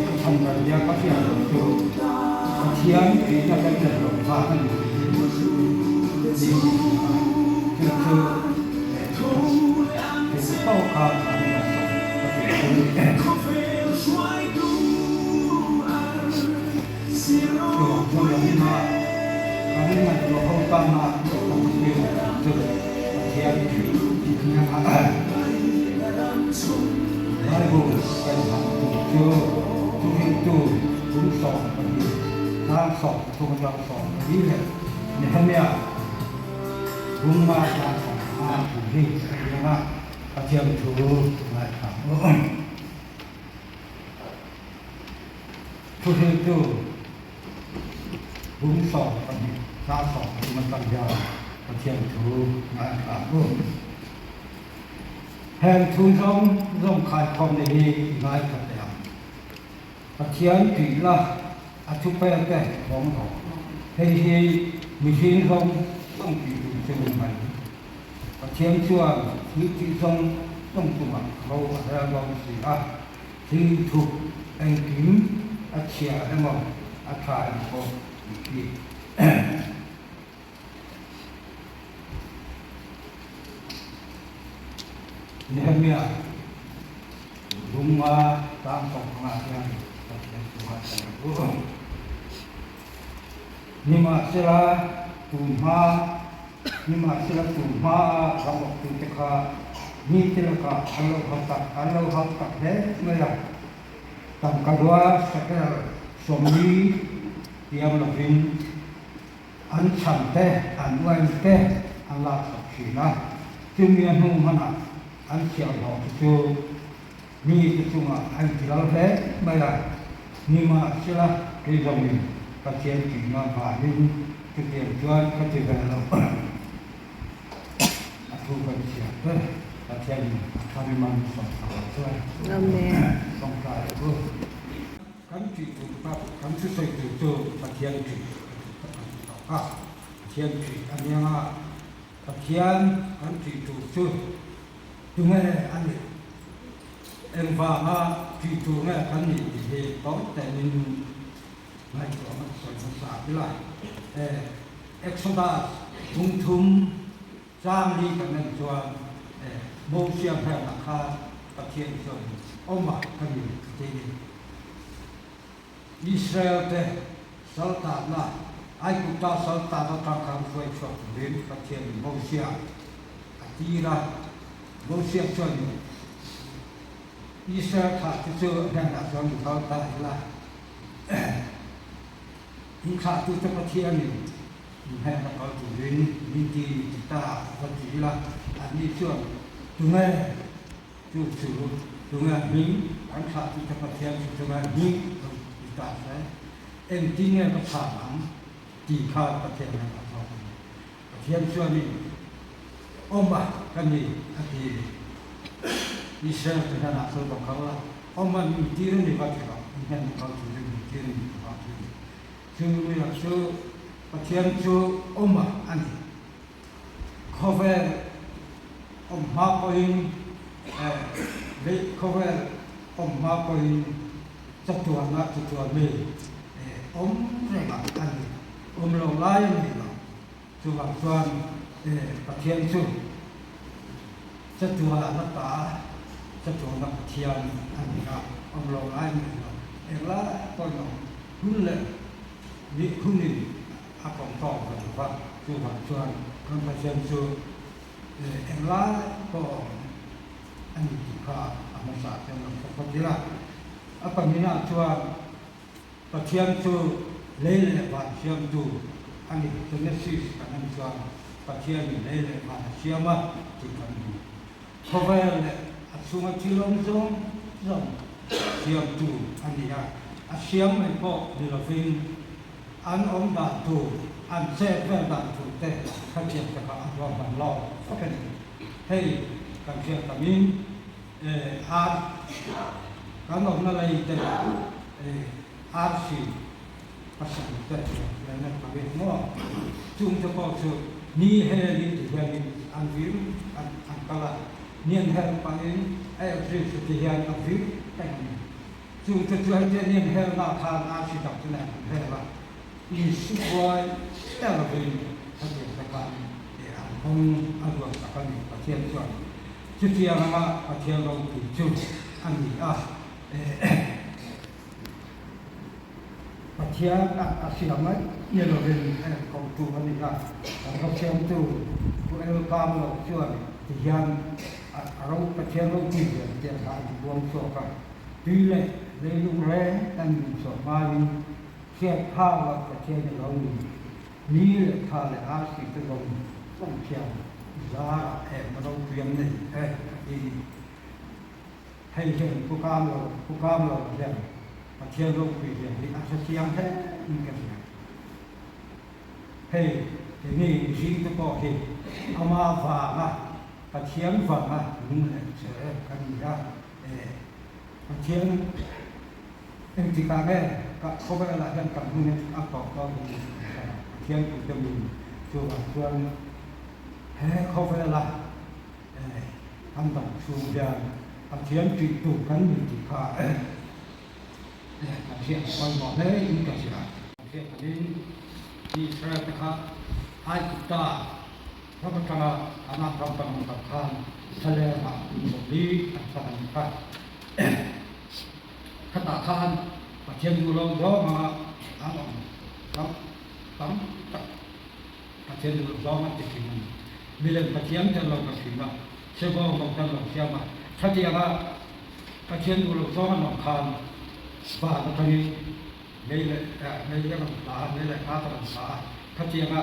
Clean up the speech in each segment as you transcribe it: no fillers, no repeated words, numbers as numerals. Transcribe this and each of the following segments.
Ka thang ber nia ka hriat loh chu Pathian theihna kan neih loh vang a ni. Ni a chu chu thei tawk kha an ngaihsak ka tih chu chuvang chuan lamina kan ngaihtuah ho tana kan thil chu Pathian hnenah Bible kan han tum chu thuhriltu kum 12 tlang 13 atang 14 leh Nehemiah Bumma tlang 15 thu hi a riang a, Pathian thu ngaithla ang u. Thuhriltu bum 12 tlang 13 atang hian Pathian thu ngaithla ang u. Heng thu zawng zawng khaikhawmna hi i ngaithla teh ang. Pathian tih la a thupel te thawng rawh. Hei hi mihring zawng zawng tih tur chu ni mai. Pathian chuan thil tih zawng zawng chungah ro a rel dawn si a, thil thup engkim a chhia emaw a tha em pawh tih hi. Nehemiah lunga tang tawng hmangah hian Pathian chu a tel u. Nimahsela tunhma Nimahsela tunhmaa ram awktute kha mite lakah an lo hau tak an lo hau tak hle mai a, tangka rua shekel 40 tiang lovin An chhan te, an uain te an lak chhuak thin a, chumi a hnu hmanah an chhiahhlawh te chu mi te chungah a intilal hle mai a, nimahsela kei zawngin Pathian tihna vangin chutiang chuan ka ti ve lo. A thu kan chhiar te Pathianin a thar man sawmsak ah chuan sawmtlai a bu. Kan tih tur tak, kan thusawi tur chu Pathian tih a ti tak a ti tawk a, Pathian tih a nia a, Pathian kan tih tur chu tunge a nih, engvanga tih tur nge kan nih tih hi tawi tenin ngaihtuah hmasa sawi hmasa ila. Exodus bungthum Chang li kan en chuan Mosia hmenah khan Pathian chuan awm a ka ni a ti ni. Israel te saltanna, Aigupta saltan atang khan hruai chhuak turin Pathianin Mosia a tir a. Mosia chuan Israel thlah te chu a hnenah chuan i kal ta ila, in thlahtute Pathianin Inhmeh a kal turin min ti ti ta va ti ila, anni chuan tunge chu chu tunge hming an thlah tih te Pathian chu tunge hming lo ti ta se, engtin nge ka chhan ang tih kha Pathian hian a zawk a ni. Pathian chuanin awm a ka ni a ti. Israel te hnenah chuan va kal la, awm a min tir a ni va ti rawh, inhmeh a kal turin min tir a ni ti va ti. Chu mira chu Pathian chu awm a ni. Khawvel awm hma pawhin lei khawvel awm hma pawhin chatuana chatuan mi awm reng a ni. Awm lo lai a ni lo. Chuvang chuan Pathian chu chatuana ta chatuana Pathian a ni a, awm lo lai a ni lo. Englai pawhin a awm. Hun leh ni hunin a control ve lo va, chuvang chuan kan Pathian chu englai pawh a awm a ni tih kha a hmasa chuan lo hre phawt ila. A pahnihna chuan Pathian chu lei leh van siamtu a ni, Genesis kan en chuan Pathianin lei leh van a siam a tih kan hmu. Khawvel leh a chhunga thil awm zawng zawng siamtu a ni a, a siam mai pawh ni lovin an awm dan tur, an chet vel dan tur te hrethiam te kha a ruahman lawk vek a ni. Hei kan hriat tamin ar kan awmna lei te leh arsi pasarih te hian an hmang em maw? Chung te pawh chu ni helin ti hianin an vir an an kal a, ni an hel pahin a exist ti hian a vir reng a ni. Chung te chu hetiang ni an helna khan arsi dang chu nen an hel a. Insubuai erawhin hetiang te khan an kawng a ruat tak a ni. Pathian chuan chutiang anga Pathian ropui chu a ni a. Pathian a siam mai ni lovin a enkawltu a ni a. Kan Siamtu Pu Elkam lo chuan tihian a ro Pathian ropui lian te kha a inbuang chhuak a. Tui leh leilung reng kan inchhuah hmain Hriat phak loh Pathian i lo ni. Ni leh tha leh arsi te zawng zawng khian i zarah em ropui an nei e a ti. Hei hian Pu Kam lo, Pu Kam lo hian Pathian ropui zia hi a hre chiang hle in ka hria. Hei keini mihring te pawh hi ama vanga Pathian vanga nung leh che kan ni a, e Pathian Engtikah nge ka khawvelah hian kan hun a tawp dawn hi Pathian tute min chuvang chuan he khawvela kan dam chhung hian Pathian tih tur kan ni tih kha kan hriat a pawimawh hle in ka hria. Kan hriat angin Israel te kha Aigupta ram atanga Kanaan ram kan awm tak khan thlalengah kum 40 an hman a ni kha. Khatah khan Pathian duh lo zawng anga an awm ram tam tak Pathian duh lo zawng an ti thin a ni. Milem Pathian tel lo ka hrim a, Sebawng lo tel lo siam a, khatianga Pathian duh lo zawng an awm khan van atangin mei leh mei a rawn tla a, mei leh khat a rawn tla a, khatianga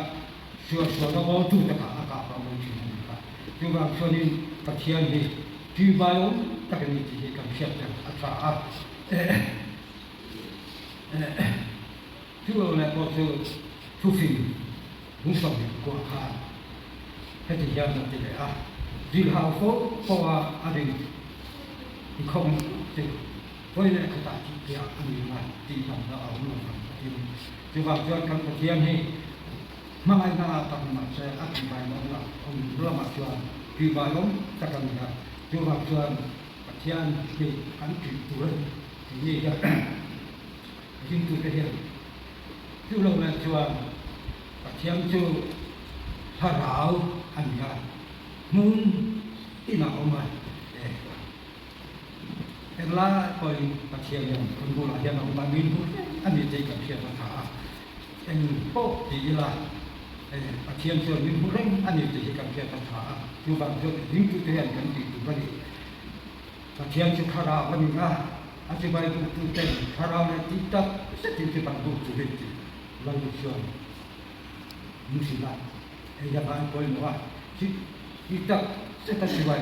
suahsualna bawltute kha a kah lo thin a ni kha. Chuvang chuanin Pathian hi Ṭihbai awm tak a ni tih hi kan hriat tel a ṭha a. Chu lo leh pawh chu thufing lungsawm kuah khan heti hian a ti leh a, Zilhau fo pawha a ring i khawng chu vawi leh khatah tih piah a ni a, tihdamna a awm lo vang a ti. Chuvang chuan kan Pathian hi Hmangaihna ah tak mahse a tihbai lawm lah awm lamah chuan tihbai awm tak a ni a, chuvang chuan Pathian hi kan tih tur a ni tih ni hian ringtute hian chu lo leh chuan Pathian chu thlarau a ni a, hmun inah a awm a, Englai pawhin Pathian hian kan bulah hian a awm a, min hmu reng a ni tih kan hriat a tha a. Eng pawh ti ila, Pathian chuan min hmu reng a ni tih hi kan hriat a tha a. Chuvang chuan ringtute hian kan tih tur a ni. Pathian chu thlarau a ni a, a chibai buktu ten thlarau leh tih tak zetin chibai buk turin tih Lal chuan min hrilh a. Hei hian a pawimawh a, tih tak zeta chibai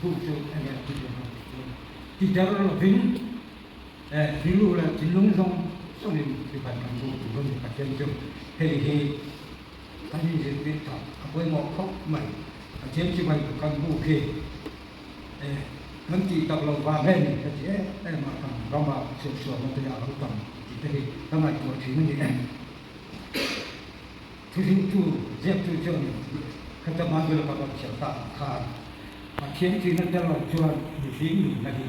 buk chu eng nge tih tur a tih chuan ti der lovin rilru leh thinlung zawng zawngin chibai kan buk tur a ni. Pathian chu hei hi kan inzirtir tak a pawimawh khawp mai. Pathian chibai kan buk hi kan tih tak loh vang nge ni ka ti em em a, kan rama suahsuahna te a lo tam tih te hi ka ngaihtuah thin a ni. Thuhriltu ziaktu chuan khata Bible ka rawn chhiar tak ang khan Pathian thihna tel lo chuan mihring nunna hi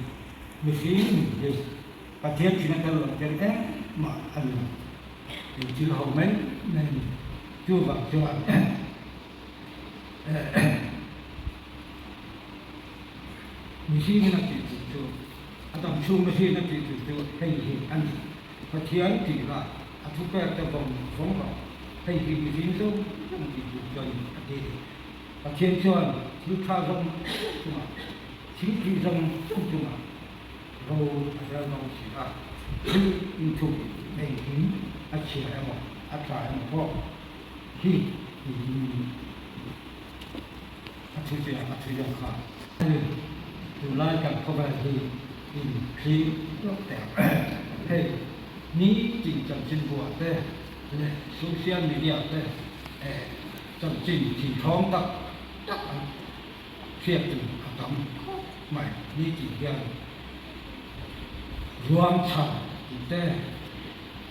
mihring nun hi Pathian thihna tel lo chuan engmah a ni lo. Inthil ho mai mai a ni. Chuvang chuan mihringin a tih tur chu a damchhung mihringin a tih tur chu hei hi a ni. Pathian tih lah a thupek te vawng vawng rawh, hei hi mihring zawng zawng tih tur chuan a ti. Pathian chuan thil tha zawng zawng chungah, thil thih zawng zawng chungah ro a rel dawn si a, thil inthup engkim a chhia emaw a tla emaw pawh hi tiin a thu chiah a thu zawk kha a ni. Tunlai kan khawvel hi inthli hlawk teh hei ni tin chanchinbuah te leh social media te chanchin thinthawng tak tak an hriat tur a tam khawp mai ni tih hian ruang chhan tih te,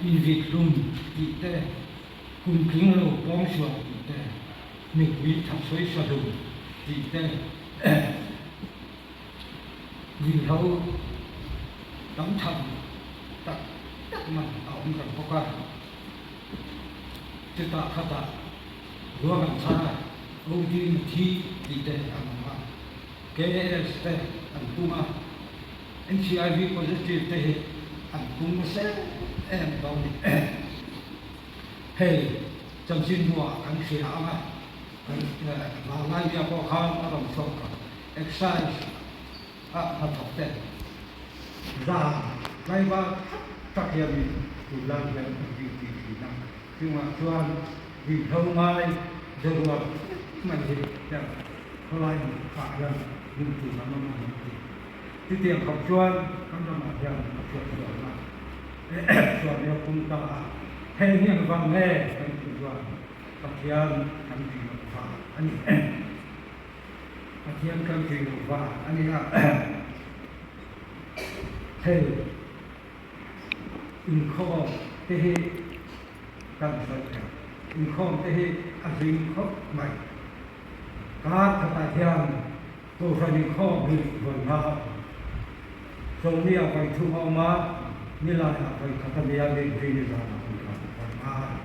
invit hlum tih te, kum tling lo pawngsual tih te, mipui thatsawi sahlum tih te. Ruihhlo tam tham tak tak man a awm reng bawk a. Chutah khatah ruang an chhar a, OD na thi tih te an awm a, KAS te an pung a, HIV positive te hi an pung nasa em em dawn ni. Hei chanchinbuah kan hria ang a, kan Vanlainia pawh khan a rawn chhuak a, Excise a hnathawk te zan tlaivar tak tak hianin tunlai hian an duty thin a, chungah chuan ruihhlo ngai zarual mai hi hian khawlai ah hian hmuh tur an awm a ni a ti. Chutiang khawp chuan kan ramah hian a chhuak sual a, sual hi a pung ta a, heng hi an vang nge kan tih chuan Pathian kan tih loh vang a ni. Pathian kan tih loh vang a ni a, hei inkhawm te hi kan sawi thei, inkhawm te hi a zing khawp mai. Kar khatah hian Kohhran inkhawm hi vawi hma a awm. Chawlhni ah vawi thum a awm a, nilai ah vawi khat a nia, Nilhri ni zan ah vawi khat vawi hma a ni.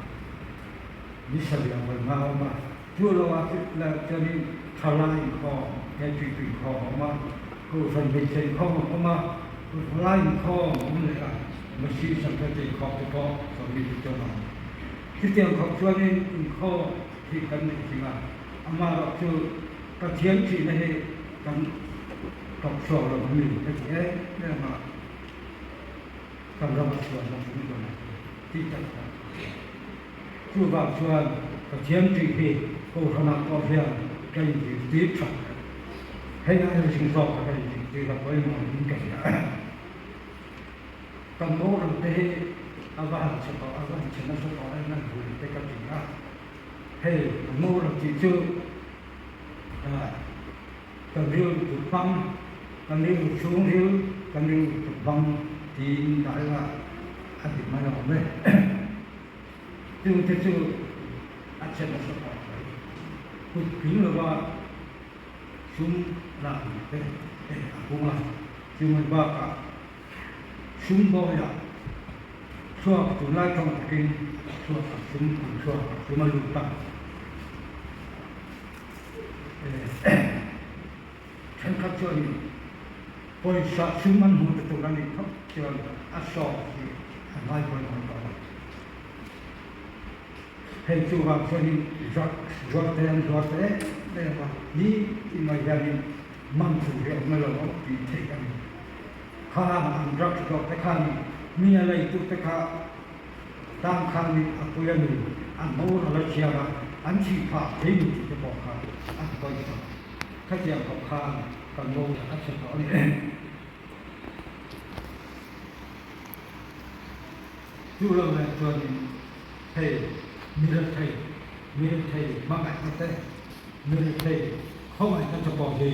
Ni sarih ah vawi hma a awm a, chu lo ah chuanin thalai inkhawm, Matric inkhawm a awm a, Kohhran hmeichhe inkhawm a awm a, Thalai inkhawm a awm leh a, Masi Sankate inkhawm te pawh chawlhni chu chuan a awm. Chutiang khawp chuanin inkhawm hi kan neih thing a, amaherawhchu Pathian thihna hi kan tawp chhuak lo ang ni ka ti em em a, kan rama chhuahna chu ni dawn ang tih tak kha a hria. Chuvang chuan Pathian tih hi Kohhranah pawh hian ka inzirtir tha hle. Hei aia zing zawk kha ka inzirtir a pawimawh niin ka hria. Kan moral te hi a va han chhe tawh, a va han chhe nasa tawh em em vui te ka ti a. Hei moral tih chu Kan rilru tut hmang, kan rilru chhungril, kan rilru tut hmang tiin dah ila a dik mai awm e. Chungte chu a chhe nasa tawh mai. Kut tling lova sum lak duh te a pung a, chumai bakah sum bawiah thluak tunlai thawng takin thluak a sum an thluak a sum a lut a. Thenkhat chuanin pawisa sum an hmuh te tur a nih phawt chuan a sawt hi a ngai pawimawh tawh lo. Hei chuvang chuanin drugs zuar te an zuar ta em em a, ni tih mai hianin man thu hi a awm lo ang tih theih a ni. Khang an drugs zawh te khanin mi a leitu te kha Tang khanin a pui a nu an boral a thiang a, an thih phah thei ni tih te pawh kha an pawi tawh. Khatiang khawp khan kan bo a chhe tawh a ni. Chu lo nen chuanin hei mi rethei, mi rethei hmangaihna te, mi rethei khawngaihna te pawh hi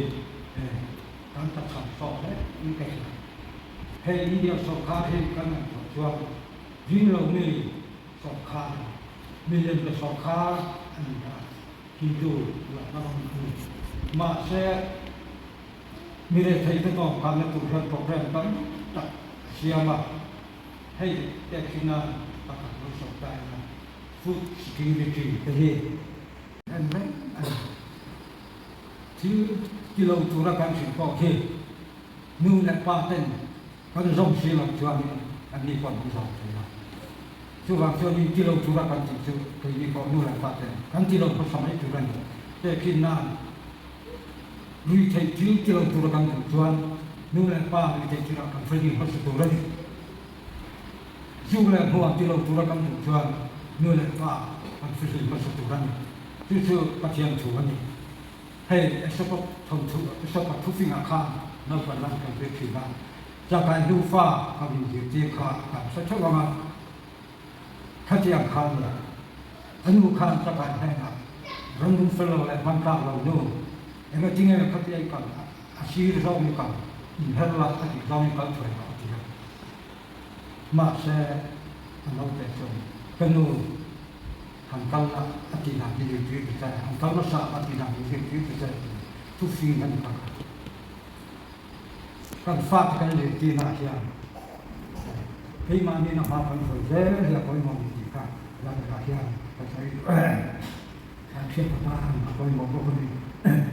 kan tachham sawk hle in ka hria. Hei India sawrkar hi kan ngaihtuah chuan ding lo mi sawrkar, million te sawrkar a ni a, Hindu lohna ram a ni. Mahse, mi rethei te tawngkanna tur hian program tam tak a siam a, hei tehkhinna pakhat lo sawi ta ila, food security te hi en reng a ni. Thil ti lo tura kan hrilh pawh khi Nu leh pa ten kan zawm si loh chuanin anni pawh an zawm thei lo. Chuvang chuanin ti lo tura kan tih chu keini pawh nu leh pa ten kan ti lo hmasa mai tur a ni. Tehkhin nan rui theih thil ti lo tura kan duh chuan nu leh pa rui theih thil ah kan hre hmasa tur a ni. Zu leh hmuam ti lo tura kan duh chuan nu leh pa kan hre hmasa tur a ni. Chu chu Pathian thu a ni. Hei Esopa thawnthu, Esopa thufingah khan naupang lan kan zir thin a, chakai hnufa kan inzirtir kha kan hre theuh ang a, khatiang khan le a nu khan chakai hnenah rannung fel lo leh hman tlak lo nu, engatinge khatia i kal a, a sir zawng i kal, inher la a tih zawng i kal thuai rawh a ti a. Mahse a naute chuan ka nu, Han kal la a tih dan hi zirtir ta che, han kal hmasa a tih dan hi zirtir ta che tih thu fing a ni tak a. Kan fate kan zirtirnaah hian keimahni na hma kan sawi zel hi a pawimawh ni tih kha Lalberah hian ka sawi. sawi duh. Hriat atan a pawimawh bawk a ni.